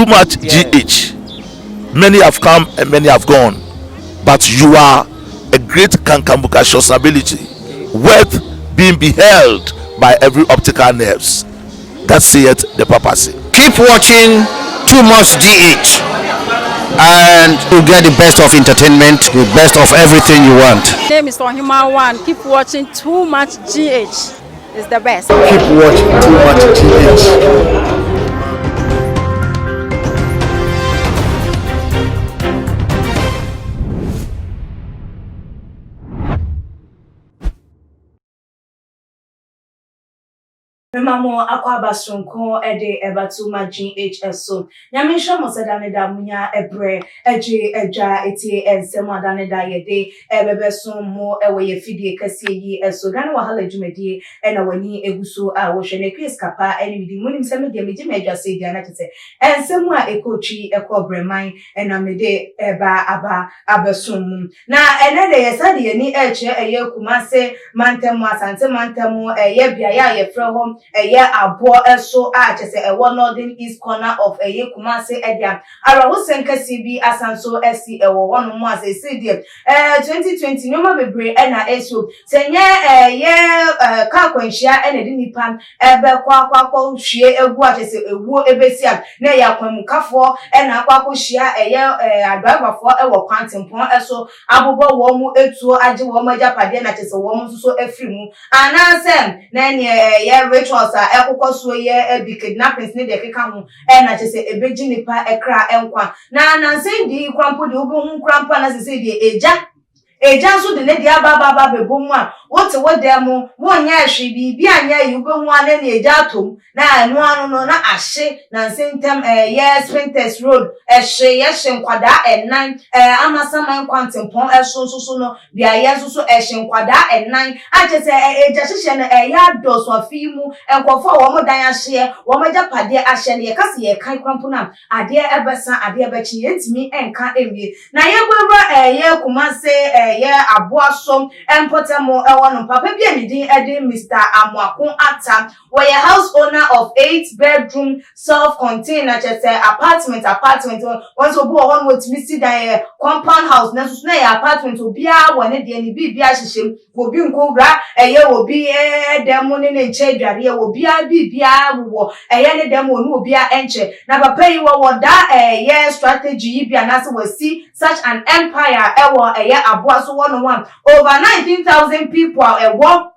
Too much GH. Many have come and many have gone, but you are a great cankambucacious ability, worth being beheld by every optical nerves. That saith the papacy. Keep watching Too Much GH and you get the best of entertainment, the best of everything you want. name is Ohima One. Keep watching Too Much GH. It's the best. Keep watching Too Much GH. Mema mo akwaaba soronko de ɛba to ma GHS so. Nyame nhyira mo sɛ da ne da munya ɛbrɛ ɛgye adwa etie nsɛm a da ne da yɛde ɛbɛbɛso mo ɛwɔ yɛ fidie kɛseɛ yi ɛso. Ghana Wahala dwumadie ɛna w'ani egu so a wɔhwɛ no. Akua Sikapa ɛne medi mo nim sɛ me deɛ megye m'adwa sɛ dua na kyɛ sɛ nsɛm a ɛkɔ twi ɛkɔ brɛman ɛna mede ɛba aba abɛso mu. Na ɛnɛ de yɛsa de yɛni ɛkyerɛ ɛyɛ Kumase mantam, Asante mantam, ɛyɛ beaeɛ a yɛfrɛ hɔ ɛyɛ aboɔ ɛso a kyɛ sɛ ɛwɔ northern east corner of ɛyɛ Kumase. Ɛde a awerɛhosɛm kɛseɛ bi asan so ɛsi ɛwɔ hɔnom a sɛsei deɛ 2020 nneɛma bebree ɛna ɛsi o. Sɛ nyɛ ɛyɛ kaa kwanhyia ɛna ɛde nipa ɛbɛkɔ akɔ akɔ hwie egu a kyɛ sɛ ewuo ebesi a, na ɛyɛ akwanmukafoɔ ɛna akɔ akɔhyia ɛyɛ adriverfoɔ ɛwɔ kwantempɔn ɛso abobɔ wɔn mu etuo agye wɔn agyapadeɛ na kyɛ sɛ wɔn nso so afiri mu, anaasɛ na ɛneɛ ɛyɛ rituals a ɛkokɔ soɔ yɛ ɛbi kidnappings ne deɛ ɛkeka ho ɛna kyɛ sɛ ebegye nipa ɛkra ɛnkwa. Na nansan di kora mpo deɛ, wobɛhu kora mpo a na sɛ sɛ deɛ egya egya nso de ne deɛ aba aba aba abɛbɔ mu a, wote wo dan mu, wonyɛ hwee, biribi anyɛ yi, wobɛhu a na ne egya atom na ɛno ano no na ahye. Nansi ntɛm ɛyɛ Spintex Road ɛhye, yɛhye nkwadaa 4. Amasaman kwantempɔn ɛso nso so no, beaeɛ nso so ɛhye nkwadaa 4 akyɛ sɛ egya hyehyɛ no ɛyɛ adɔso. Afi yi mu nkurɔfoɔ a wɔn dan ahyeɛ, wɔn agyapadeɛ ahyɛ no, yɛka sɛ yɛka kora mpo no a, adeɛ ɛbɛsa, adeɛ ɛbɛkye, yɛntumi ɛnka nwie. Na yɛbɛwura ɛyɛ Kumase, ɛyɛ Aboaso mpɔtam ɛwɔ no, papa bi a ne din ɛde Mr Amoako Ata, wɔyɛ house owner of eight bedroom self-contained na kyerɛ sɛ apartment. Wɔn nso obi wɔ hɔ no, wɔtumi si dan yɛ compound house na nso so na yɛ apartment, obiara wɔ ne deɛ, ne biribi ahyehyɛ mu, obi nkowura ɛyɛ obi ɛdan mu ne ne nkyɛn adwareɛ, obiara biribiara wɔ ɛyɛ ne dan mu, ɔne obiara nkyɛn. Na papa yi wɔwɔ da ɛyɛ strategy yi bi anaasɛ wɔsi such an empire ɛwɔ ɛyɛ Aboa so wɔ no one over 19,000 people a ɛwɔ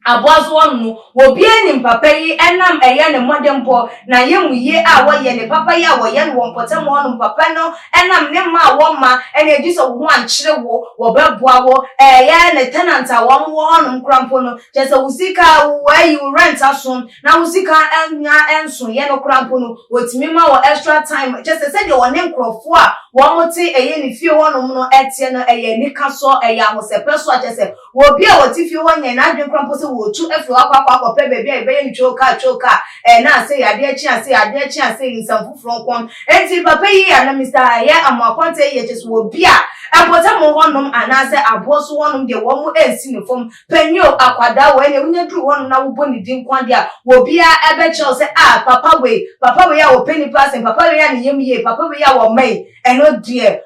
aboa so hɔ no, obiara nim papa yi ɛnam ɛyɛ ne mmɔdenbɔ na yɛ mu yie a wɔyɛ ne papa yi a wɔyɛ no wɔ mpɔtam hɔnom. Papa no ɛnam ne mma a wɔma ɛna egyi sɛ wo ho ankyere wo, wɔbɛboa wo. Ɛyɛ ne tenant a wɔn wɔ hɔnom kora mpo no, kyerɛ sɛ wo sika wɔayi wo rent aso na wo sika ɛnya ɛnso yɛ no kora mpo no, wɔtumi ma wɔ extra time. Kyerɛ sɛ sɛdeɛ wɔne nkurɔfoɔ a wɔn te ɛyɛ ne fie hɔnom no ɛteɛ no, ɛyɛ nika so, ɛyɛ ahosɛpɛ so a kyerɛ sɛ obi a wɔte fie hɔ nyɛ n'adwene kora mpo sɛ wɔtu afiri hɔ akɔ akɔpɛ baabi a yɛbɛyɛ no twɛ kaa ɛna ase adeɛ kye ase adeɛ kye ase nsɛm foforɔ nko. Enti papa yi a na Mr ɛyɛ Amoakwante yi yɛ kyɛ sɛ obi a mpɔtam hɔnom anaasɛ aboɔ so hɔnom deɛ, wɔn mo nsi ne fam. Panyin o, akwadaa wɔ ɛnna wonya duru hɔnom na wobɔ ne din kwan deɛ a, obiara ɛbɛkyerɛw sɛ a papa wei a wɔpɛ nipa asɛm, papa wei a ne yam yie, papa wei a wɔma yi, ɛno deɛ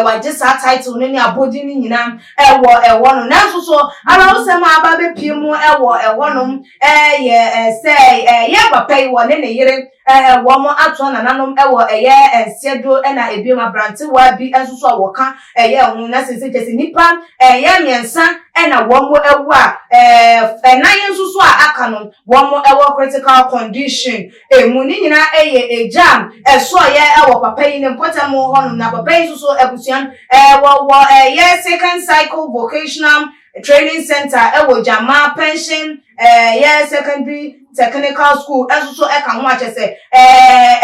wagye saa title no ne abɔdin no nyinaa ɛwɔ ɛhɔ no. Nanso so arawosɛm a aba bɛpie mu ɛwɔ ɛhɔnom ɛyɛ sɛ ɛyɛ papa yi wɔ ne ne yere wɔn ato nananom ɛwɔ ɛyɛ nseɛdo, ɛna ebiem aberantewa bi nso so a wɔka ɛyɛ ho na sese kyɛ sɛ nipa ɛyɛ 3 ɛna wɔn ɛwɔ a 4 nso so a aka no, wɔn ɛwɔ critical condition emu. Ne nyinaa ɛyɛ egya ɛso ɔyɛ ɛwɔ papa yi ne mpɔtam hɔnom. Na papa yi nso so abusua wɔwɔ ɛyɛ Second Cycle Vocational Training Center ɛwɔ Gyama Pension ɛyɛ Secondary Technical School ɛnso so ɛka ho akyɛ sɛ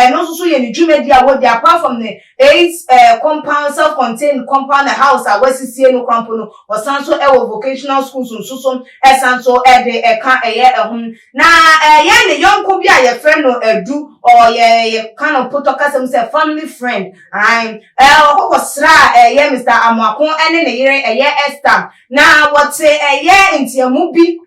ɛno nso so yɛ ne dwumadi a wɔdi. Apart from ne eight compound self-contained compound house a wɔasisie no krampo no, ɔsan so ɛwɔ vocational schools nso so ɛsan so ɛde ɛka ɛyɛ ɛho. Na ɛyɛ ne yɔnko bi a yɛfrɛ no Edu, ɔyɛ yɛka no potɔ kasɛm sɛ family friend ayi ɔkɔkɔ sra ɛyɛ Mr Amoako ɛne ne yere ɛyɛ Esther, na wɔte ɛyɛ ntiamu bi.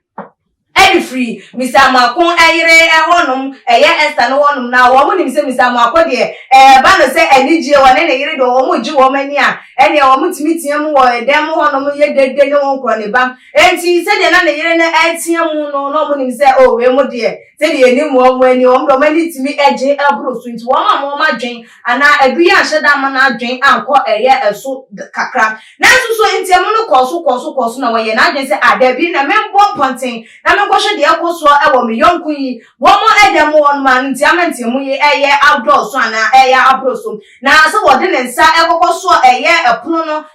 Ɛde firi Mister Amoako yere hɔnom, ɛyɛ Esther no hɔnom, na wɔn nim sɛ Mister Amoako deɛ, ɛba no sɛ anigyeɛ, wɔne ne yere deɛ wɔn regye wɔn ani a, ɛnneɛ wɔn tumi tea mu wɔ dan mu hɔnom yɛ dede ne wɔn korɔ ne ba. Enti sɛdeɛ na ne yere no retea mu no, na wɔn nim sɛ, oh, wei mo deɛ, sɛdeɛ yɛnim wɔn ani, wɔn deɛ wɔn ani tumi gye boro so, nti wɔn amma wɔn adwene anaa adu yi anhyɛ da amma n'adwene ankɔ ɛyɛ ɛso kakra. Nanso so nteamu no kɔɔ so kɔɔ so kɔɔ so na wɔyɛɛ n'adwene sɛ, Ah, dabi, na memmɔ mpɔnten na menkɔhwɛ deɛ ɛrekɔ soɔ wɔ me yɔnko yi wɔn dan mu hɔ nom a, nti ama nteamu yi reyɛ adɔɔso anaa ɛreyɛ aboro so. Na sɛ wɔde ne nsa rekɔkɔ soɔ ɛyɛ ɛpono no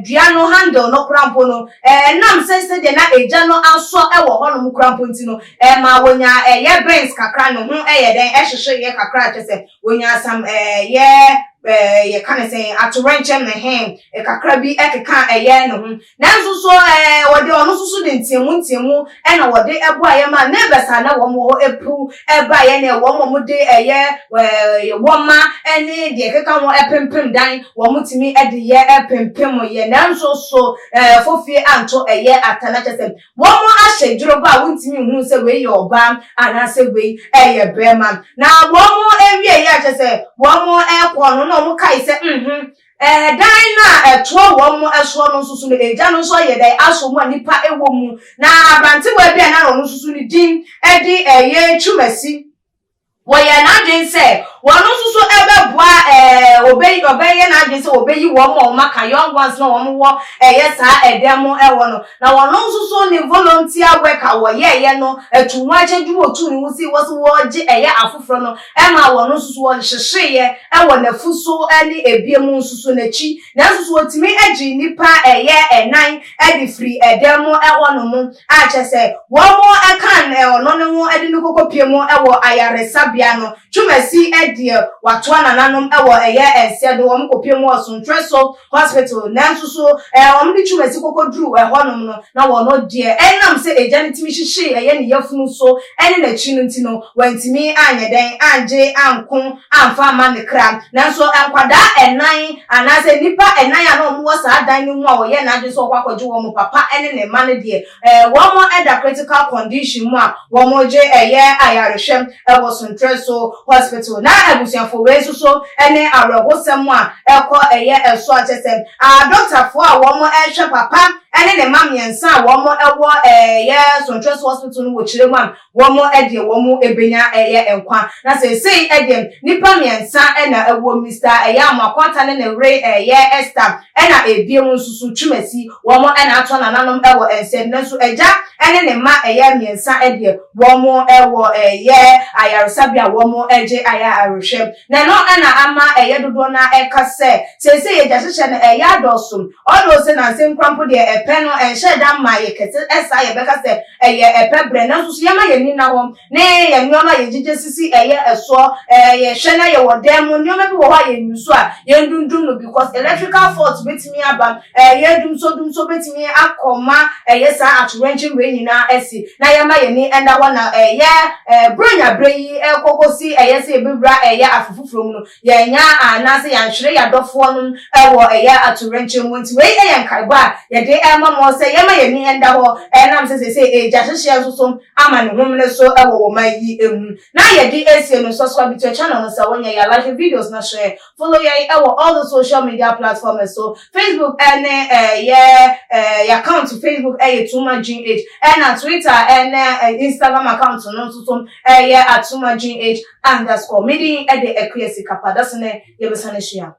dua no handle no koraa mpo no, ɛnam sɛ sɛdeɛ na egya no asɔ wɔ hɔnom koraa mpo nti no, ɛmaa wɔnyaa ɛyɛ burns kakra, ne ho yɛ dɛn, ɛhyehyeeɛ kakra, kyerɛ sɛ Wɔnyaa some ɛyɛ ɛɛ yɛka ne sɛn atowerɛnkyɛm ne he kakra bi ɛkeka ɛyɛ ne ho. Nanso so ɛɛ wɔde ɔno nso so de nteamu nteamu ɛna wɔde ɛboaeɛ ma neighbors a na wɔn wɔ hɔ ɛpu ɛbaeɛ ne wɔn a wɔde ɛyɛ ɛɛ wɔma ɛne deɛ ɛkeka ho ɛpempem dan wɔn tumi ɛde yɛ ɛpempem yɛ. Nanso so ɛɛ fofie anto ɛyɛ ata na kyɛ sɛ Wɔahyɛ dwerɛbɔ a wontumi nhu sɛ wei yɛ ɔbaa anaasɛ wei yɛ barima. Na wɔwieeɛ a kyerɛ sɛ wɔrekɔ no na wɔkae sɛ, Nhum, dan no a ɛtoɔ wɔn soɔ no nso so no, egya no nso ayɛ dɛn asɔ mu a nnipa wɔ mu. Na aberantewa bi a na ɔno nso so ne din de ɛyɛ Twumasi, Wɔyɛɛ n'adwene sɛ wɔn nso so bɛboa ɛɛ obeyi ɔbɛyɛ n'adwene sɛ obeyi wɔn a wɔn aka young ones na wɔn wɔ ɛyɛ saa ɛdan mu ɛwɔ no na wɔn nso so ne volunteer work a wɔyɛɛyɛ no ɛtu ho akyɛ dwuma otu ne ho si wɔ so wɔgye ɛyɛ afoforɔ no ɛma wɔn nso so wɔhyehyeeɛ ɛwɔ n'afu so ɛne ebie mu nso so n'akyi nanso so wɔtumi ɛgye nnipa ɛyɛ ɛnan ɛde firi ɛdan mu ɛhɔ nom. a kyerɛ sɛ wɔn kan ɔno ne ho de no kɔkɔpie mu wɔ ayaresabea no. Twumasi deɛ watoa nananom wɔ ɛyɛ ɛnsɛ do, wɔn kɔpie mu wɔ Sontreso Hospital, nanso so wɔn de Twumasi kɔkɔduru ɛhɔnom no, na wɔn deɛ ɛnam sɛ egya no tumi hyehyee ɛyɛ ne yafunu so ne n'akyi no nti no, wantumi anyɛ dɛn angye anko amfa amma ne kra. Nanso nkwadaa nnan anaasɛ nnipa nnan a na wɔwɔ saa dan no mu a wɔyɛɛ n'adwene sɛ wɔkɔ akɔgye wɔn papa ne ne mma no deɛ, wɔda critical condition mu a wɔregye ɛyɛ ayarehwɛ wɔ Sontrɛso Hospital. Na abusuafoɔ wei nso so ne awerɛhosɛm a ɛkɔ ɛyɛ ɛso a kyerɛ sɛ adɔktafoɔ a wɔrehwɛ papa ne ne mma mmiɛnsa a wɔwɔ ɛyɛ Sontrɛso Hospital no wɔ kyerɛ mu a Wɔn deɛ wɔn bɛnya ɛyɛ nkwa. Na seesei deɛ nnipa mmiɛnsa na ɛwɔ Mister ɛyɛ Amoakoata ne ne were ɛyɛ Esther ɛna ebiem nso so Twumasi wɔn na atɔ nananom wɔ nsam. Nanso agya ne ne mma ɛyɛ mmiɛnsa deɛ wɔn wɔ ɛyɛ ayaresabea a wɔn gye ayarehwɛ. Na ɛno na ama ɛyɛ dodoɔ no ara ɛka sɛ seesei agyahyehyɛ no ɛyɛ adɔɔso. Although sɛ nansa nkura mpo deɛ ɛpɛ no ɛnhyɛɛ da mmaa yɛ kɛse saa yɛbɛka sɛ Ɛyɛ ɛpɛ berɛ, nanso so yɛma yɛn ani nna hɔ ne yɛn nneɛma a yɛgyegye sisi ɛyɛ ɛsoɔ, ɛɛ yɛhwɛ na yɛwɔ dan mu, nneɛma bi wɔ hɔ a yɛn use a yɛndundum no because electrical fault bɛtumi aba, ɛɛ yɛdumso dumso bɛtumi akɔma ɛyɛ saa atoyerɛnkyem wei nyinaa asi, na yɛma yɛn ani nna hɔ na ɛyɛ ɛɛ Buronya berɛ yi ɛrekɔkɔsi ɛyɛ sɛ yɛbɛwura ɛyɛ afe foforɔ mu no. Yɛannya anaasɛ yɛanhwere yɛn adɔfoɔ nom wɔ ɛyɛ atoyerɛnkyɛm mu. Nti wei yɛ nkaebɔ a yɛde rema mo sɛ yɛmma yɛn ani nda hɔ ɛnam sɛ seesei egya hyehyeɛ nso so ama ne homene so wɔ wɔ man yi mu. Na yɛde resie no, subscribe to channel no sɛ wonyɛ yɛ a, like videos na share, follow yɛn wɔ all the social media platforms so, Facebook ne yɛ yɛ account Facebook yɛ Tuma GH ɛna Twitter ne Instagram account no nso so yɛ Atuma GH. Underscore. Me din de Akua Sikapa. Dasene yɛbɛsan ahyia.